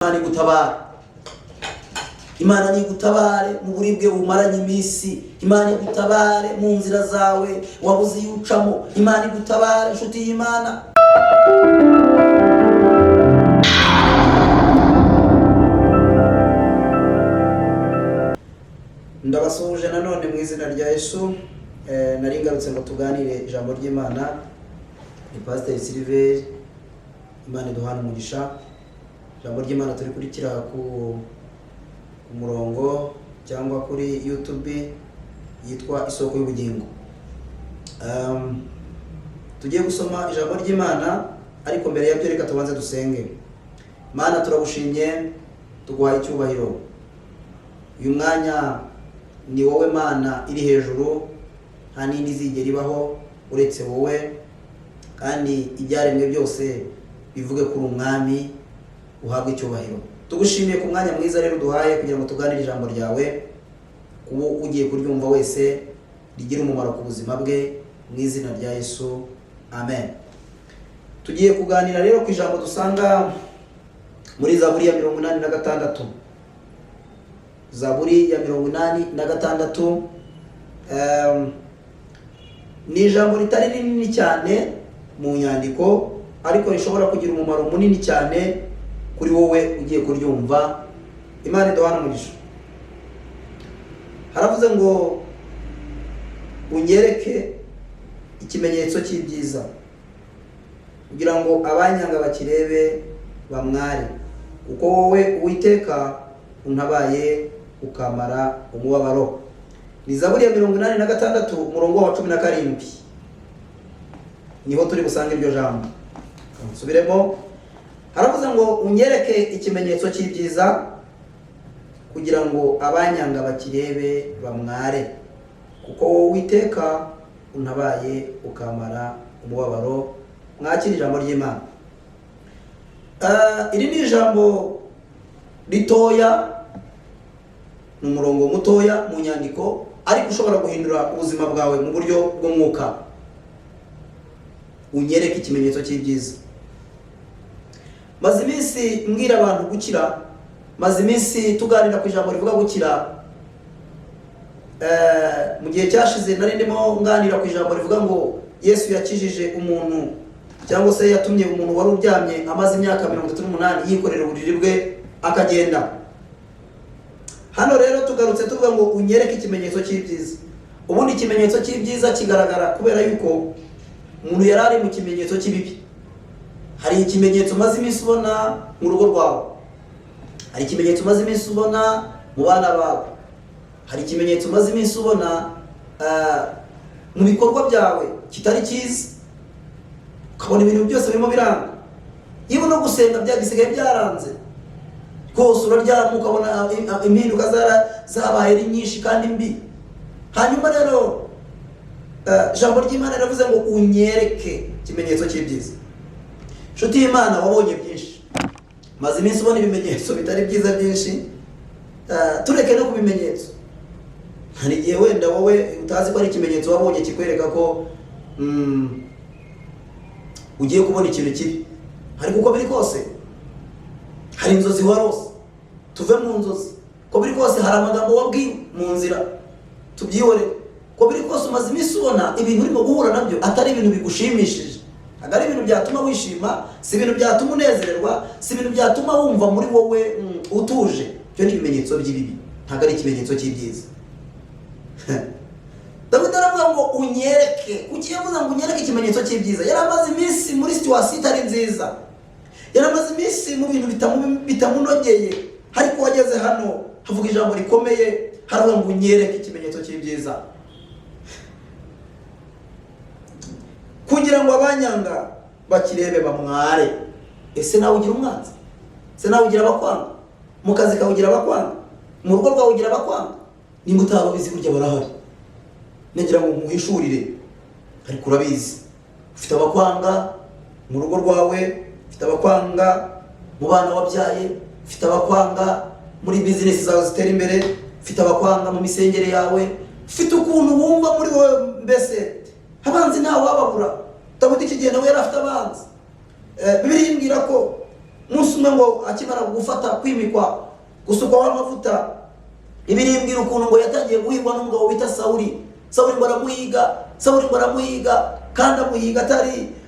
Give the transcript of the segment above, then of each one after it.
Imana igutabare, Imana nigutabare mu buribwe bumaranye iminsi, Imana igutabare mu nzira zawe wabuze iyo ucamo, Imana igutabare inshuti y'Imana. Ndabasuhuje nanone mu izina rya Yesu. Nari ngarutse ngo tuganire ijambo ry'Imana. Ni Pasiteri Silver, Imana iduhana umugisha. Ijambo ry'Imana turikurikira ku murongo cyangwa kuri YouTube yitwa Isoko y'Ubugingo. Tugiye gusoma ijambo ry'Imana, ariko mbere yabyo reka tubanze dusenge. Mana, turagushimye, tuguhaye icyubahiro. Uyu mwanya ni wowe Mana iri hejuru, nta n'indi izigera ibaho uretse wowe, kandi ibyaremwe byose bivuge kuri umwami, uhabwe icyubahiro. Tugushimiye ku mwanya mwiza rero uduhaye kugira ngo tuganire ijambo ryawe, kuba ugiye kuryumva wese rigire umumaro ku buzima bwe, mu izina rya Yesu, amen. Tugiye kuganira rero ku ijambo dusanga muri Zaburi ya 86. Zaburi ya 86, ni ijambo ritari rinini cyane mu nyandiko, ariko rishobora kugira umumaro munini cyane kuri wowe ugiye kuryumva. Imana iduhana umugisha. Haravuze ngo unyereke ikimenyetso cy'ibyiza, kugira ngo abanyanga bakirebe bamware, kuko wowe Uwiteka untabaye ukamara umubabaro. Ni Zaburi ya 86, umurongo wa 17, niho turi busange iryo jambo. Nsubiremo, haravuze ngo unyereke ikimenyetso cy'ibyiza, kugira ngo abanyanga bakirebe bamware, kuko wowe Uwiteka untabaye ukamara umubabaro. Mwakira ijambo ry'Imana. Iri ni ijambo ritoya, ni umurongo mutoya mu nyandiko, ariko ushobora guhindura ubuzima bwawe mu buryo bw'umwuka. Unyereke ikimenyetso cy'ibyiza. Maze iminsi mbwira abantu gukira, maze iminsi tuganira ku ijambo rivuga gukira. Mu gihe cyashize nari ndimo nganira ku ijambo rivuga ngo Yesu yakijije umuntu, cyangwa se yatumye umuntu wari uryamye amaze imyaka 38 yikorera uburiri bwe akagenda. Hano rero tugarutse tuvuga ngo unyereke ikimenyetso cy'ibyiza. Ubundi ikimenyetso cy'ibyiza kigaragara kubera yuko umuntu yari ari mu kimenyetso cy'ibibi. Hari ikimenyetso umaze iminsi ubona mu rugo rwawe, hari ikimenyetso umaze iminsi ubona mu bana bawe, hari ikimenyetso umaze iminsi ubona mu bikorwa byawe kitari cyiza, ukabona ibintu byose birimo biranga. Iyo no gusenga byagisigaye byaranze rwose, uraryama ukabona impinduka zabaye ari nyinshi kandi mbi. Hanyuma rero ijambo ry'Imana riravuze ngo unyereke ikimenyetso cy'ibyiza. Inshuti y'Imana, wabonye byinshi, maze iminsi ubona ibimenyetso bitari byiza byinshi. Tureke no ku bimenyetso, hari igihe wenda wowe utazi ko ari ikimenyetso wabonye kikwereka ko ugiye kubona ikintu kibi. Ariko uko biri kose hari inzozi warose, tuve mu nzozi. Uko biri kose hari amagambo wabwiwe mu nzira, tubyihorere. Uko biri kose umaze iminsi ubona ibintu urimo guhura nabyo atari ibintu bigushimishije, ntabwo ari ibintu byatuma wishima, si ibintu byatuma unezererwa, si ibintu byatuma wumva muri wowe utuje. Ibyo ni ibimenyetso by'ibibi, ntabwo ari ikimenyetso cy'ibyiza. Dawidi aravuga ngo unyereke. Kuki yavuze ngo unyereke ikimenyetso cy'ibyiza? Yari amaze iminsi muri situation itari nziza, yari amaze iminsi mu bintu bitamunogeye, ariko wageze hano havuga ijambo rikomeye, haravuga ngo unyereke ikimenyetso cy'ibyiza, kugira ngo abanyanga bakirebe bamware. Ese nawe ugira umwanzi? Ese nawe ugira abakwanga? Mu kazi kawe ugira abakwanga? Mu rugo rwawe ugira abakwanga? Nimba utababizi, burya barahari, nagira ngo nkuhishurire, ariko urabizi. Ufite abakwanga mu rugo rwawe, ufite abakwanga mu bana wabyaye, ufite abakwanga muri bizinesi zawe zitera imbere, ufite abakwanga mu misengere yawe, ufite ukuntu wumva muri wowe, mbese abanzi ntawe wababura. Dawidi iki gihe nawe yari afite abanzi. Bibiliya imbwira ko Umunsi umwe ngo akimara gufata kwimikwa, gusukwaho amavuta, ibirimbwira ukuntu ngo yatangiye guhigwa n'umugabo bita Sawuli. Sawuli ngo aramuhiga, Sawuli ngo aramuhiga, kandi amuhiga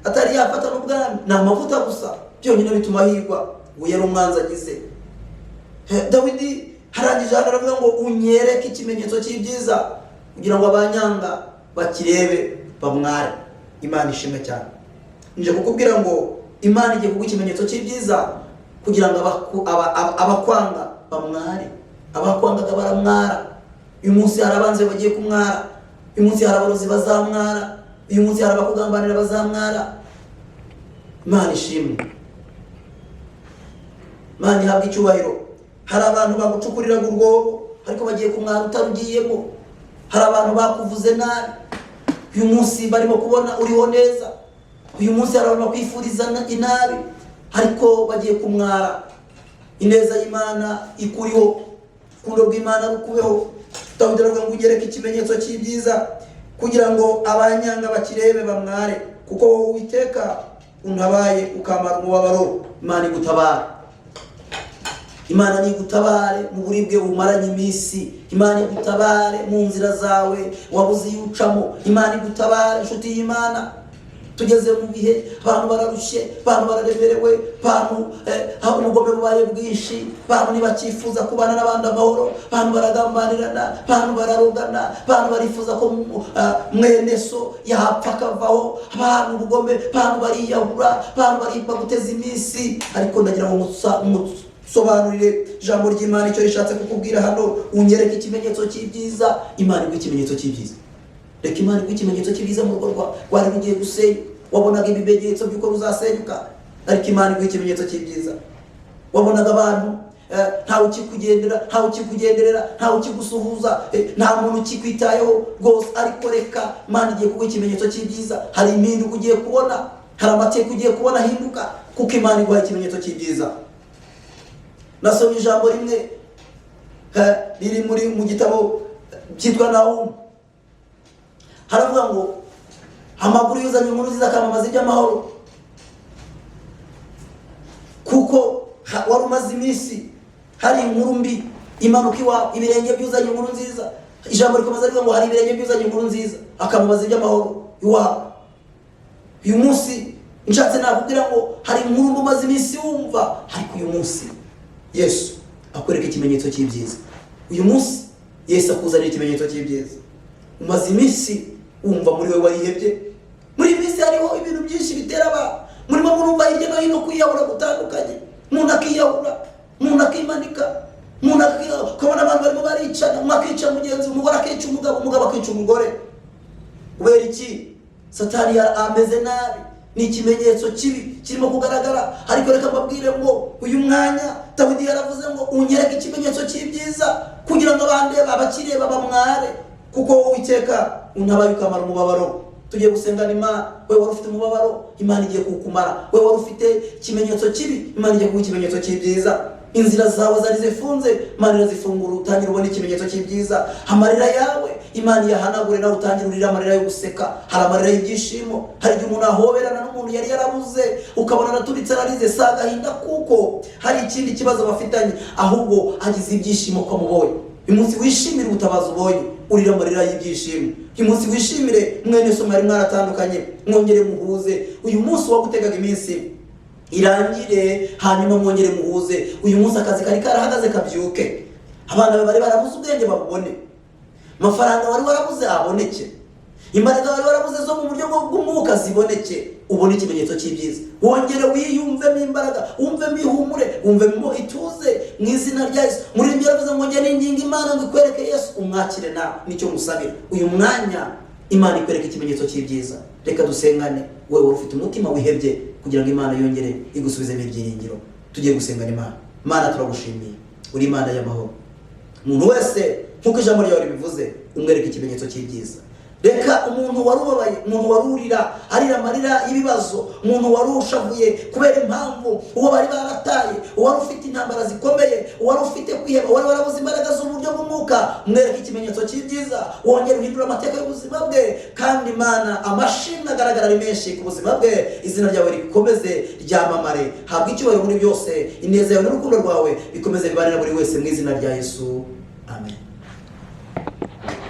atari yafata n'ubwami, ni amavuta gusa byonyine bituma ahigwa. Ngo yari umwanzi agize. Dawidi harangije hano aravuga ngo unyereke ikimenyetso cy'ibyiza kugira ngo abanyanga bakirebe bamware. Imana ishimwe cyane. Nje kukubwira ngo Imana igiye kuguha ikimenyetso cy'ibyiza kugira ngo abakwanga bamware. Abakwangaga baramwara. Uyu munsi hari abanzi bagiye kumwara, uyu munsi hari abarozi bazamwara, uyu munsi hari abakugambanira bazamwara. Imana ishimwe, Imana ihabwa icyubahiro. Hari abantu bagucukuriraga urwobo ariko bagiye kumwara utarugiyemo. Hari abantu bakuvuze nabi, uyu munsi barimo kubona uriho neza. Uyu munsi hari abantu bakwifuriza inabi ariko bagiye kumwara. Ineza y'Imana ikuriho, urukundo rw'Imana rukubeho. Dawidi aravuga ngo unyereke ikimenyetso cy'ibyiza kugira ngo abanyanga bakirebe bamware, kuko wowe Uwiteka untabaye ukamara umubabaro. Imana igutabare, Imana nigutabare mu buribwe bumaranye iminsi, Imana igutabare mu nzira zawe wabuze iyo ucamo, Imana igutabare. Inshuti y'Imana, tugeze mu bihe abantu bararushye, abantu bararemerewe, abantu ubugome bubaye bwinshi, abantu ntibacyifuza kubana n'abandi amahoro, abantu baragambanirana, abantu bararogana, abantu barifuza ko mwene so yapfa akavaho, abantu ubugome, abantu bariyahura, abantu barimba guteza iminsi. Ariko ndagira ngo musobanurire ijambo ry'Imana icyo rishatse kukubwira hano. Unyereke ikimenyetso cy'ibyiza. Imana iguha ikimenyetso cy'ibyiza. Reka Imana iguhe ikimenyetso cy'ibyiza mu rugo rwawe rwari rugiye gusenyuka. Wabonaga ibimenyetso by'uko ruzasenyuka, ariko Imana iguha ikimenyetso cy'ibyiza. Wabonaga abantu ntawe ukikugendera, ntawe ukikugenderera, ntawe ukigusuhuza, nta muntu ukikwitayeho rwose, ariko reka Imana igiye kuguha ikimenyetso cy'ibyiza. Hari impinduka ugiye kubona, hari amateka ugiye kubona ahinduka, kuko Imana iguha ikimenyetso cy'ibyiza. Nasomye ijambo rimwe riri mu gitabo cyitwa Nahumu. Haravuga ngo amaguru yuzanye inkuru nziza akamamaza iby'amahoro, kuko wari umaze iminsi hari inkuru mbi imanuka iwawe. Ibirenge byuzanye inkuru nziza, ijambo rikomeza rivuga ngo hari ibirenge byuzanye inkuru nziza akamamaza iby'amahoro iwawe. Uyu munsi nshatse nakubwira ngo hari inkuru mbi umaze iminsi wumva, ariko uyu munsi Yesu akwereka ikimenyetso cy'ibyiza. Uyu munsi Yesu akuzanira ikimenyetso cy'ibyiza. Umaze iminsi wumva muri wowe warihebye. Muri iyi minsi hariho ibintu byinshi bitera abantu, murimo murumva hirya no hino kwiyahura gutandukanye, umuntu akiyahura, umuntu akimanika, umuntu ukabona abantu barimo baricana, umwe akica mugenzi, umugore akica umugabo, umugabo akica umugore. Kubera iki? Satani ameze nabi, ni ikimenyetso kibi kirimo kugaragara. Ariko reka mbabwire ngo uyu mwanya Dawidi yaravuze ngo unyereke ikimenyetso cy'ibyiza kugira ngo abandeba abakireba bamware, kuko wowe Uwiteka untabaye ukamara umubabaro. Tugiye gusengana Imana. Wowe wari ufite umubabaro, Imana igiye kuwukumara. Wowe wari ufite ikimenyetso kibi, Imana igiye kuguha ikimenyetso cy'ibyiza. Inzira zawe zari zifunze, Imana irazifungura, utangire ubona ikimenyetso cy'ibyiza. Amarira yawe Imana iyahanagure, nawe utangire urire amarira yo guseka. Hari amarira y'ibyishimo, hari igihe umuntu ahoberana n'umuntu yari yarabuze, ukabona araturitse ararize. Si agahinda kuko hari ikindi kibazo bafitanye, ahubwo agize ibyishimo ko amubonye. Uyu munsi wishimire ubutabazi ubonye, urire amarira y'ibyishimo. Uyu munsi wishimire mwene so mwari mwaratandukanye, mwongere muhuze. Uyu munsi wagutegaga iminsi irangire, hanyuma mwongere muhuze. Uyu munsi akazi kari karahagaze kabyuke, abana bari barabuze ubwenge babubone, amafaranga wari warabuze aboneke, imbaraga wari warabuze zo mu buryo bw'umwuka ziboneke, ubone ikimenyetso cy'ibyiza, wongere wiyumvemo imbaraga, wumvemo ihumure, wumvemo ituze mu izina rya Yesu. Muri ibyo yaravuze ngo njye ninginga Imana ngo ikwereke Yesu, umwakire nawe. Nicyo musabira uyu mwanya, Imana ikwereke ikimenyetso cy'ibyiza. Reka dusengane, wowe wari ufite umutima wihebye, kugira ngo Imana yongere igusubizemo ibyiringiro. Tugiye gusengana Imana. Imana, turagushimiye, uri Imana y'amahoro. Umuntu wese nk'uko ijambo ryawe ribivuze, umwereke ikimenyetso cy'ibyiza. Reka umuntu wari ubabaye, umuntu wari urira arira amarira y'ibibazo, umuntu wari ushavuye kubera impamvu, uwo bari barataye, uwari ufite intambara zikomeye, uwari ufite kwiheba, uwari warabuze imbaraga z'uburyo bw'umwuka. Umwuka, umwereke ikimenyetso cy'ibyiza, wongere uhindure amateka y'ubuzima bwe. Kandi Imana, amashimwe agaragara ari menshi ku buzima bwe, izina ryawe rikomeze ryamamare. Habwa icyubahiro muri byose, ineza yawe n'urukundo rwawe bikomeze bibanire buri wese mu izina rya Yesu, amen.